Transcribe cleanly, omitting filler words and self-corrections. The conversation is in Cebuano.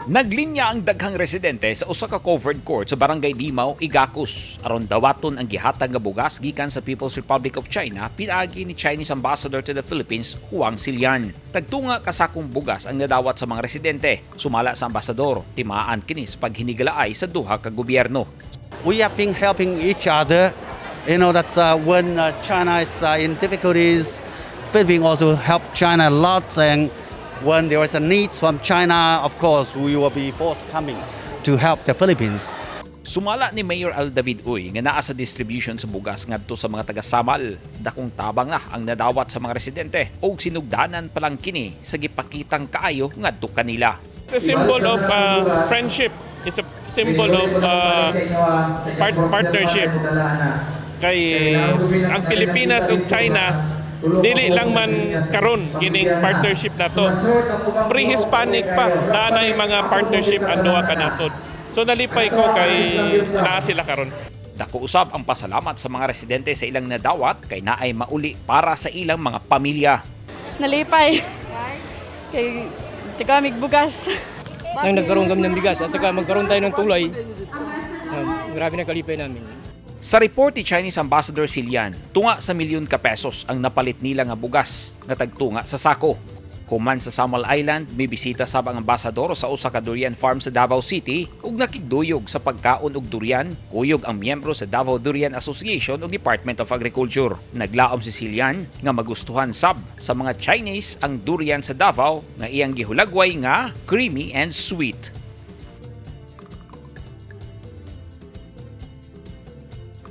Naglinya ang daghang residente sa usa ka covered court sa Barangay Limao, Igacos, aron dawaton ang gihatag nga bugas gikan sa People's Republic of China pinaagi ni Chinese Ambassador to the Philippines Huang Xilian. Tagtunga ka sakong bugas ang nadawat sa mga residente. Sumala sa ambasador, timaan kini sa paghinigalaay sa duha ka gobyerno. We have been helping each other. That's when China is in difficulties, Philippines also help China a lot. And when there is a need from China, of course, we will be forthcoming to help the Philippines. Sumala ni Mayor Al David Uy nga naa sa distribution sa bugas ngadto sa mga taga-Samal. Dakong tabang na ang nadawat sa mga residente ug sinugdanan pa lang kini sa gipakitang kaayo ngadto kanila. It's a symbol of friendship. It's a symbol of partnership. Kay ang Pilipinas ug China, dili lang man karon kining partnership na to. Pre-Hispanic pa naa mga partnership ang duha ka nasod. So nalipay ko kay naa sila karon. Dako usab ang pasalamat sa mga residente sa ilang nadawat kay naay mauli para sa ilang mga pamilya. Nalipay. Kay tigamig bugas. Nang nagkaroon kami ng bigas at saka magkaroon tayo ng tulay, grabe na kalipay namin. Sa report ni Chinese Ambassador Xilian, tunga sa milyon ka pesos ang napalit nila nga bugas nga tagtunga sa sako. Human sa Samal Island, may bisita sab ang ambasador sa usa ka durian farm sa Davao City ug nakigduyog sa pagkaon og durian, kuyog ang miyembro sa Davao Durian Association ug Department of Agriculture. Naglaom si Xilian nga magustuhan sab sa mga Chinese ang durian sa Davao nga iyang gihulagway nga creamy and sweet.